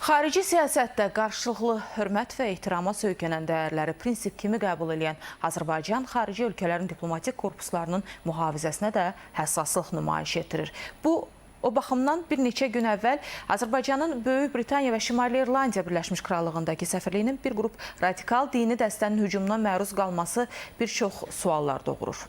Xarici siyasətdə qarşılıqlı hörmət və ehtirama söykənən dəyərləri prinsip kimi qəbul edən Azərbaycan xarici ölkələrin diplomatik korpuslarının mühafizəsinə də həssaslıq nümayiş etdirir. Bu o baxımdan bir neçə gün əvvəl Azərbaycanın Böyük Britaniya və Şimali İrlandiya Birləşmiş Krallığındakı səfirliyinin bir qrup radikal dini dəstənin hücumuna məruz qalması bir çox suallar doğurur.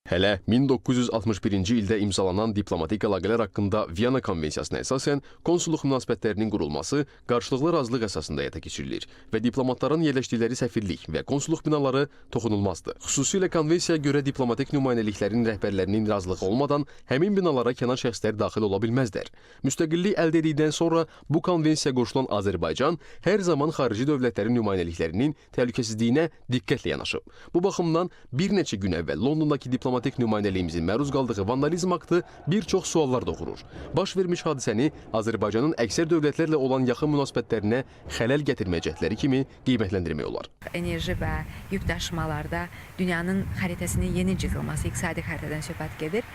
Hələ 1961-ci ildə imzalanan diplomatik əlaqələr haqqında Viyana Konvensiyasına əsasən konsulluq münasibətlərinin qurulması qarşılıqlı razılıq əsasında həyata keçirilir və diplomatların yerləşdikləri səfirlik və konsulluq binaları toxunulmazdır. Xüsusilə konvensiyaya görə diplomatik nümayəndəliklərin rəhbərlərinin razılığı olmadan həmin binalara kənar şəxslər daxil ola bilməzlər. Müstəqillik əldə edildikdən sonra bu konvensiyaya qoşulan Azərbaycan hər zaman xarici dövlətlərin nümayəndəliklərinin təhlükəsizliyinə diqqətlə yanaşıb. Bu baxımdan bir neçə gün əvvəl Londondakı diplomatik nümayəndəliyimizin məruz qaldığı vandalizm aktı bir çox suallar doğurur. Baş vermiş hadisəni Azərbaycanın əksər dövlətlərlə olan yaxın münasibətlərinə xələl gətirmə cəhdləri kimi qiymətləndirmək olar. Enerji və yük daşımalarda dünyanın xəritəsinin yeni cızılması, iqtisadi xəritədən söhbət gedir.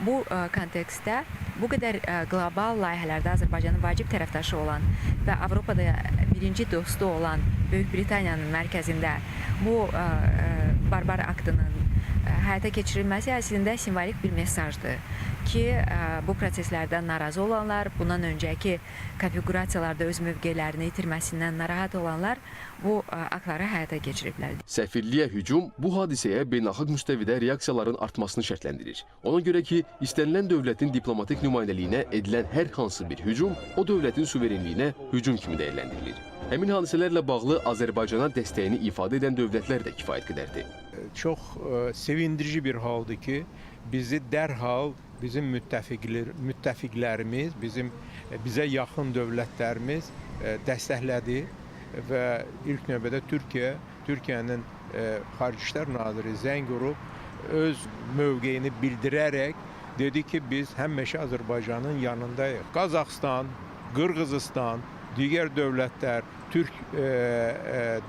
Bu kontekstdə bu qədər qlobal layihələrdə Azərbaycanın vacib tərəfdaşı olan və Avropada birinci dostu olan Böyük Britaniyanın mərkəzində bu barbar aktının həyata keçirilməsi əslində simvolik bir mesajdır ki, bu proseslərdən narazı olanlar, bundan öncəki konfiqurasiyalarda öz mövqelərini itirməsindən narahat olanlar bu aktları həyata keçiriblər. Səfirliyə hücum bu hadisəyə beynəlxalq müstəvidə reaksiyaların artmasını şərtləndirir. Ona görə ki, istənilən dövlətin diplomatik nümayəndəliyinə edilən hər hansı bir hücum o dövlətin suverenliyinə hücum kimi dəyərləndirilir. Həmin hadisələrlə bağlı Azərbaycana dəstəyini ifadə edən dövlətlər də kifayət qədərdir. Çox sevindirici bir haldır ki, bizi dərhal bizim müttəfiqlərimiz, bizim bizə yaxın dövlətlərimiz dəstəklədi və ilk növbədə Türkiyənin Xarici İşlər Naziri zəng vurub öz mövqeyini bildirərək dedi ki, biz həmişə Azərbaycanın yanındayıq. Qazaxıstan, Qırğızistan, digər dövlətlər, Türk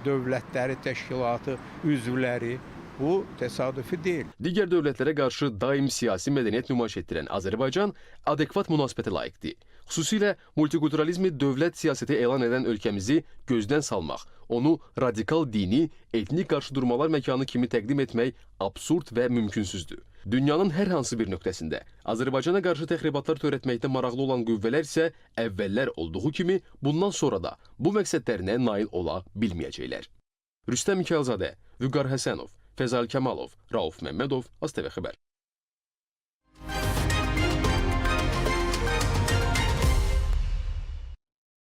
dövlətləri təşkilatı üzvləri, bu təsadüfi deyil. Digər dövlətlərə qarşı daim siyasi mədəniyyət nümayiş etdirən Azərbaycan adekvat münasibətə layiqdir. Xüsusilə multikulturalizmi dövlət siyasəti elan edən ölkəmizi gözdən salmaq, onu radikal dini, etnik qarşıdurmalar məkanı kimi təqdim etmək absurd və mümkünsüzdür. Dünyanın hər hansı bir nöqtəsində Azərbaycana qarşı təxribatlar törətməkdə maraqlı olan qüvvələr isə əvvəllər olduğu kimi bundan sonra da bu məqsədlərinə nail ola bilməyəcəklər. Rüstəm Mikayılzadə, Vüqar Həsənov, Fəzal Kəmalov, Rauf Məmmədov, ASTV xəbər.